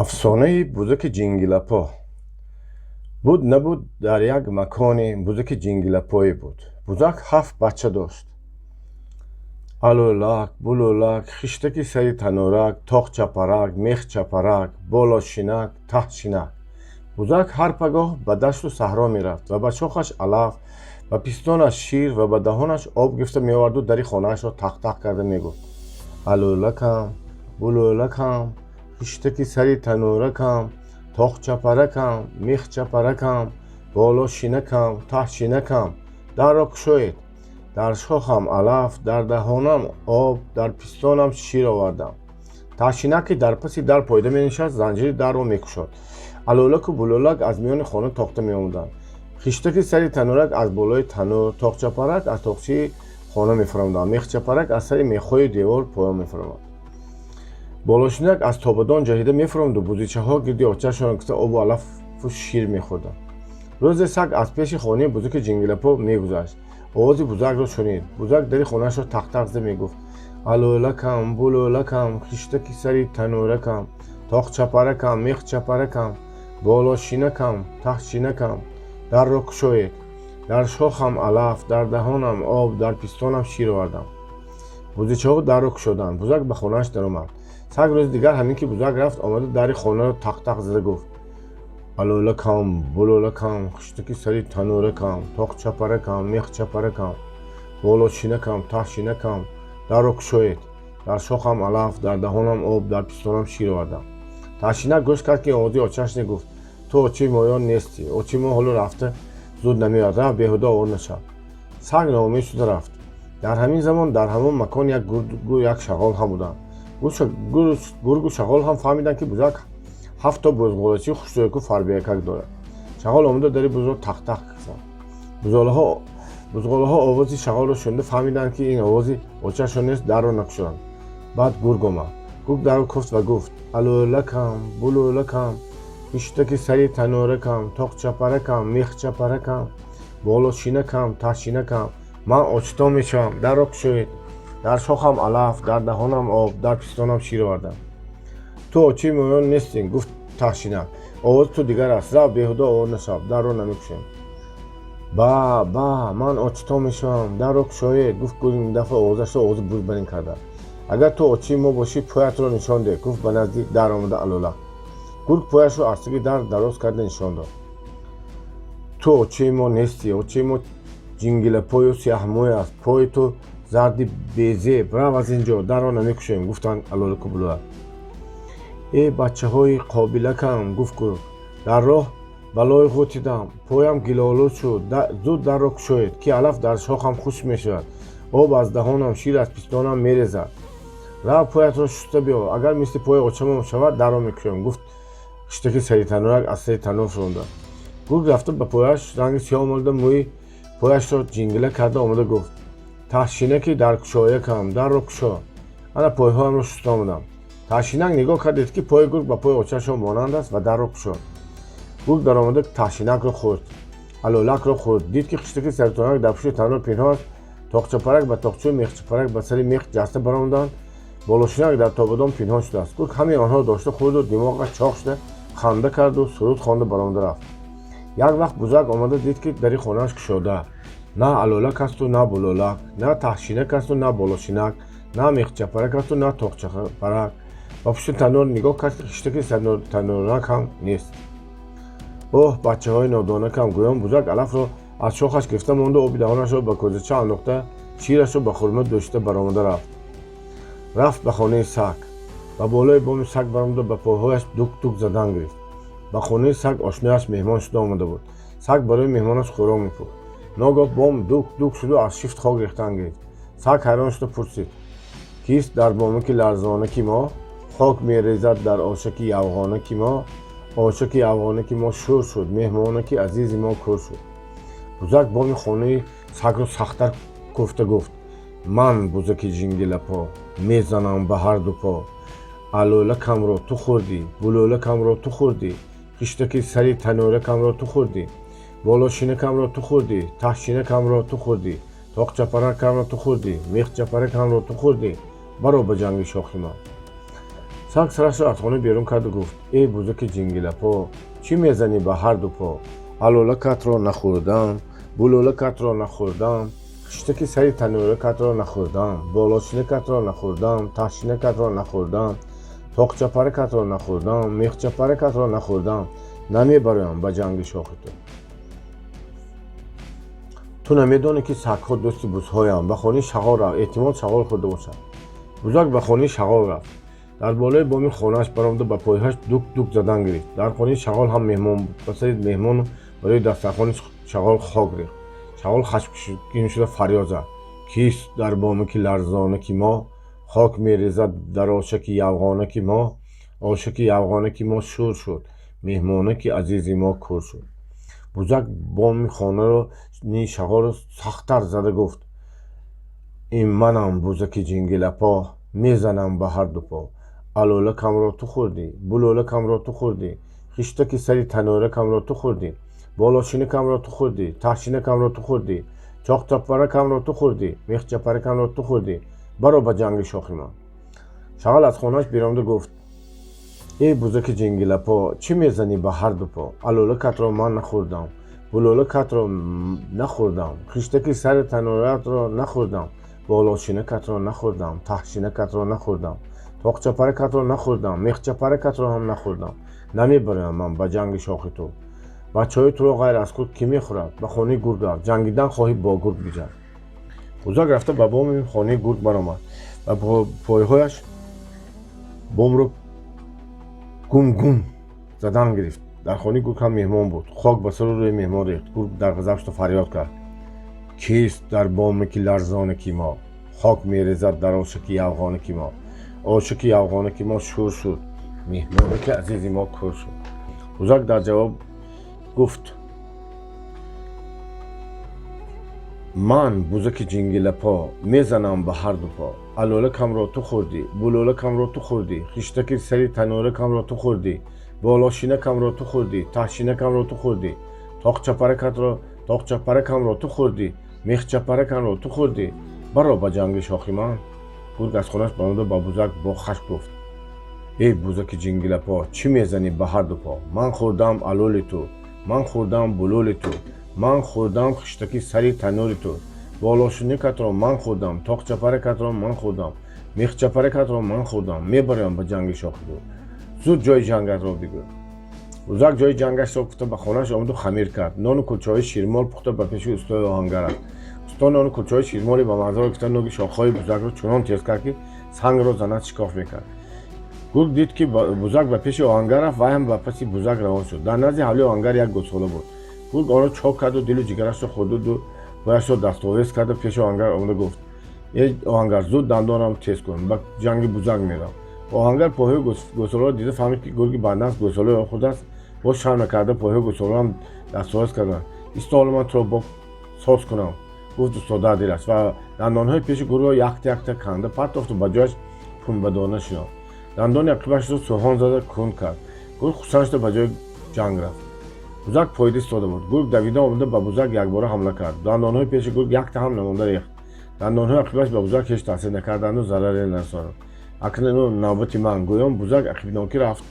Афсонаи бузаки ҷингилапо. Буд, набуд, дар як маконе бузаки ҷингилапое буд. Бузак ҳафт бача дошт: Алӯлак, Булӯлак, Хиштаки сари танӯрак, Тоқчапарак, Мехчапарак, Болошинак, Таҳшинак. Бузак ҳар пагоҳ ба дашту саҳро мерафт ва ба шохаш алаф, ба пистонаш шир ва ба даҳонаш об гирифта меоварду дари хонаашро тақ-тақ карда мегуфт: «Алӯлакам, Булӯлакам, хиштаки сари танӯракам, тоқчапаракам, мехчапаракам, болошинакам, таҳшинакам, дарро кушоед. Дар шохам алаф, дар даҳонам об, дар пистонам шир овардам». Таҳшинак, ки дар паси дар пойда менишаст, занҷири дарро мекушод. Алӯлаку Булӯлак аз миёни хона тохта меомаданд. Хиштаки сари танӯрак аз болои танӯр, Тоқчапарак аз тоқчаи хона мефаромаданд, Мехчапарак аз сари мехҳои девор поён мефаромад, Болошинак аз тобадон ҷаҳида мефуромаду бузичаҳо гирди очаашон гирифта обу алафу шир мехӯрданд. Рӯзе саг аз пеши хонаи бузаки ҷингилапо мегузашт. Овози бузакро шунид. Бузак дари хонаашро тақ-тақ зада мегуфт: «Алӯлакам, Булӯлакам, хиштаки сари танӯракам, тоқчапаракам, мехчапаракам, болошинакам, таҳшинакам, дарро кушоед. Дар шохам алаф, дар даҳонам об, дар пистонам шир овардам». Бузичаҳо дарро кушоданд. Бузак ба хонааш даромад. Саг рӯзи дигар, ҳамин ки бузак рафт, омада дари хонаро тақ-тақ зада гуфт: «Алӯлакам, Булӯлакам, хиштаки сари танӯракам, тоқчапаракам, мехчапаракам, болошинакам, таҳшинакам, дарро кушоед. Дар шохам алаф, дар даҳонам об, дар пистонам шир овардам». Таҳшинак гӯш кард, ки овози очааш не, гуфт: «Ту очаи моён нестӣ. Очаи мо ҳоло рафта, зуд намеояд. Рафт, беҳуда овор нашав». Саг ноумед шуда рафт. Дар ҳамин замон дар ҳамон макон як гургу як шағол ҳам буданд. Гургу шағол ҳам фаҳмиданд, ки бузак ҳафто бузғолачии хушрӯяку фарбеякак дорад. Шағол омада дари бузро тақ-тақ зад. Бузғолаҳо овози шағолро шунида фаҳмиданд, ки ин овози очаашон нест, дарро накушоданд. Баъд гург омад. Гург дарро куфт ва гуфт: «Алӯлакам, Булӯлакам, хиштаки сари танӯракам, тоқчапаракам, мехчапаракам, болошинакам, таҳшинакам, ман очатон мешавам. Дарро кушоед. Дар шохам алаф, дар даҳонам об, дар пистонам шир овардам». «Ту очаи моён нестӣ, — гуфт Таҳшинак. — Овози ту дигар аст. Рав, беҳуда овор нашав, дарро намекушоем». «Ба, ба, ман очатон мешавам, дарро кушоед», — гуфт гург, ин дафъа овозашро овози буз барин карда. «Агар ту очаи мо бошӣ, поятро нишон деҳ», — гуфт ба назди дар омада Алӯлак. Гург пояшро аз таги дар дароз карда нишон дод. «Ту очаи мо нестӣ. Очаи мо ҷингилапою сиёҳмӯй аст. Пои ту зарди безеб. Рав аз ин ҷо, дарро намекушоем», — гуфтанд Алӯлаку Булӯлак. «Э, бачаҳои қобилакам, — гуфт гург, — дар роҳ ба лой ғӯтидам, поям гилолуд шуд. Зуд дарро кушоед, ки алаф дар шохам хушк мешавад, об аз даҳонам, шир аз пистонам мерезад». «Рав, поятро шуста биё. Агар мисли пои очамон шавад, дарро мекушоем», — гуфт хиштаки сари танӯрак аз сари танӯр фуромада. Гург рафта ба пояш ранги сиёҳ молида, мӯи пояшро ҷингила карда омада гуфт: «Таҳшинаки даркушоякам, дарро кушо. Ана пойҳоямро шуста омадам». Таҳшинак нигоҳ кард, дид, ки пои гург ба пои очаашон монанд аст ва дарро кушод. Гург даромада Таҳшинакро хӯрд, Алӯлакро хӯрд. Дид, ки хиштаки сари танӯрак дар пушти танӯр пинҳон аст, Тоқчапарак ба тоқчаю Мехчапарак ба сари мех ҷаста баромаданд, Болошинак дар тобадон пинҳон шудааст. Гург ҳамаи онҳоро дошта хӯрду димоғаш чоқ шуда, ханда карду суруд хонда баромада рафт. Як вақт бузак омада дид, ки дари хонааш кушода. На Алӯлак асту, на Булӯлак, на Таҳшинак асту, на Болошинак, на Мехчапарак асту, на Тоқчапарак. Ба пушти танӯр нигоҳ кард, ки хиштаки танӯрак ҳам нест. «Оҳ, бачаҳои нодонакам», — гӯён бузак алафро аз шохаш гирифта монду, оби даҳонашро ба кӯзача андохта, ширашро ба хурма дӯшида баромада рафт. Рафт ба хонаи саг. Ба болои боми саг баромада, ба пойҳояш дук-дук задан гирифт. Ба хонаи саг ошнояш меҳмон шуда омада буд. Саг барои меҳмонаш хӯрок мепухт. Ногоҳ бом дук-дук шуду аз шифт хок рехтан гирифт. Саг ҳайрон шуда пурсид: «Кист дар бомаки ларзонаки мо хок мерезад, дар ошаки явғонаки мо? Ошаки явғонаки мо шӯр шуд, меҳмонаки азизи мо кӯр шуд». Бузак боми хонаи сагро сахттар кӯфта гуфт: «Ман бузаки ҷингилапо, мезанам ба ҳарду по. Алӯлакамро ту хӯрдӣ, Булӯлакамро ту хӯрдӣ, хиштаки сари танӯракамро ту хӯрдӣ, болошинакамро ту хӯрдӣ, таҳшинакамро ту хӯрдӣ, тоқчапаракамро ту хӯрдӣ, мехчапаракамро ту хӯрдӣ. Баро ба ҷанги шохи ман». Саг сарашро аз хона берун карду гуфт: «Эй бузаки ҷингилапо, чӣ мезанӣ ба ҳарду по? Алолакатро нахӯрдам, булолакатро нахӯрдам, хиштаки сари танӯракатро нахӯрдам, болошинакатро нахӯрдам, таҳшинакатро нахӯрдам, тоқчапаракатро нахӯрдам, мехчапаракатро нахӯрдам. Намебароям ба ҷанги шохи ту. Ту намедонӣ, ки сагҳо дӯсти бузҳоянд. Ба хонаи шағол рав, эҳтимол, шағол хӯрда бошад». Бузак ба хонаи шағол рафт. Дар болои боми хонааш баромада, ба пойҳояш дук дук задан гирифт. Дар хонаи шағол ҳам меҳмон буд. Ба сари меҳмону барои дастархони шағол хок рехт. Шағол хашмгин шуда фарёд зад: «Кист дар бомаки ларзонаки мо хок мерезад дар ошаки явғонаки мо? Ошаки явғонаки мо шӯр шуд, меҳмонаки азизи мо кӯр шуд». Бузак боми хонаро ни шағолро сахттар зада гуфт: «Ин манам, бузаки ҷингилапо, мезанам ба ҳарду по. Алолакамро ту хӯрдӣ, булолакамро ту хӯрдӣ, хиштаки сари танӯракамро ту хӯрдӣ, болошинакамро ту хӯрдӣ, таҳшинакамро ту хӯрдӣ, чоқчапаракамро ту хӯрдӣ, мехчапаракамро ту хӯрдӣ. Баро ба ҷанги шохи ман». Шағал аз хонааш беромада гуфт: «Эй бузаки ҷингилапо, чӣ мезанӣ ба ҳарду по? Алолакатро ман нахӯрдам, булолакатро нахӯрдам, хиштаки сари танӯратро нахӯрдам, болошинакатро нахӯрдам, таҳшинакатро нахӯрдам, тоқчапаракатро нахӯрдам, мехчапаракатро ҳам нахӯрдам. Намебароям ман ба ҷанги шохи ту. Бачаҳои туро ғайр аз худ кӣ мехӯрад? Ба хонаи гург рав, ҷангидан хоҳӣ, бо гург биҷанг». Бузак рафта ба боми хонаи гург баромад ва бо пойҳояш бомро гум гум задан гирифт. Дар хонаи гург ҳам меҳмон буд. Хок ба сару рӯи меҳмон рехт. Гург дар ғазаб шуда фарёд кард: «Кист дар бомаки ларзонаки мо хок мерезад дар ошаки явғонаки мо? Ошаки явғонаки мо шӯр шуд, меҳмонаки азизи мо кӯр шуд». Бузак дар ҷавоб гуфт: «Ман бузаки ҷингилапо, мезанам ба ҳарду по. Алолакамро ту хӯрдӣ, булолакамро ту хӯрдӣ, хиштаки сари танӯракамро ту хӯрдӣ, болошинакамро ту хӯрдӣ, таҳшинакамро ту хӯрдӣ, тоқчапаракамро ту хӯрдӣ, мехчапаракамро ту хӯрдӣ. Баро ба ҷанги шохи ман». Гург аз хонааш баромада ба бузак бо хашм гуфт: «Эй бузаки ҷингилапо, чӣ мезанӣ ба ҳарду по? Ман хӯрдам алоли ту, ман хӯрдам булоли ту, ман хӯрдам хиштаки сари танӯри ту, болошинакатро ман хӯрдам, тоқчапаракатро ман хӯрдам, мехчапаракатро ман хӯрдам. Мебароям ба ҷанги шохи ту. Зуд ҷои ҷангатро бигӯ». Бузак ҷои ҷангашро гуфта, ба хонааш омаду хамир кард. Нону кулчаҳои ширмол пухта, ба пеши устои оҳангар рафт. Усто нону кулчаҳои ширмоли ба маззаро гирифта, нӯги шохҳои бузакро чунон тез кард, ки сангро занад, шикоф мекард. Гург дид, ки бузак ба пеши оҳангар рафт, вай ҳам ба паси бузак равон шуд. Дар назди ҳавлии оҳангар як гӯсола буд. Гург онро чок карду дилу ҷигарашро хӯрду ду пояшро дастовез карда, пеши оҳангар омада гуфт: «Эй оҳангар, зуд дандонам тез кун, ба ҷанги бузак меравам». Оҳангар пойҳои гӯсоларо дида фаҳмид, ки гурги бандаст гӯсолаи он хӯрдааст. Боз шарм накарда пойҳои гӯсолаам дастовез карданд. «Исто, ҳоло ман туро бо соз кунам», гуфт усто дар дилаш ва дандонҳои пеши гургро якта якта канда партофту ба ҷояш пунбадона шинонд. Дандони ақибашро сӯҳон зада кунд кард. Гург хурсанд шуда ба ҷои ҷанг рафт. Бузак поида истода буд. Гург давида омада, ба бузак якбора ҳамла кард. Дандонҳои пеши гург якта ҳам намонда рехт. Дандонҳои ақибаш ба бузак ҳеҷ таъсир накарданду зараре нарасонанд. «Акнун навбати ман», гӯён бузак ақибнокӣ рафт,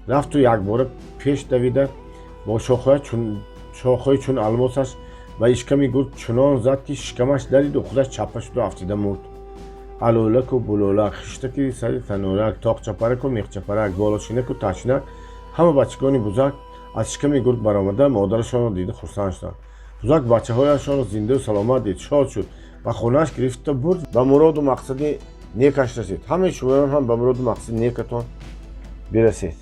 рафту якбора пеш давида, бо шохҳои чун алмосаш ба ишками гург чунон зад, ки шикамаш дариду худаш чаппа шуду афтида мурд. Алолаку булолак, хиштаки сари танӯрак, тоқчапараку мехчапарак, болошинаку таҳшинак, ҳама бачагони бузак аз шиками гург баромада, модарашонро дида хурсанд шуданд. Бузак бачаҳояшонро зиндаю саломат дид, шод шуд, ба хонааш гирифта бурд, ба муроду мақсади некаш расид. Ҳамаи шумоён ҳам ба муроду мақсади некатон бирасед.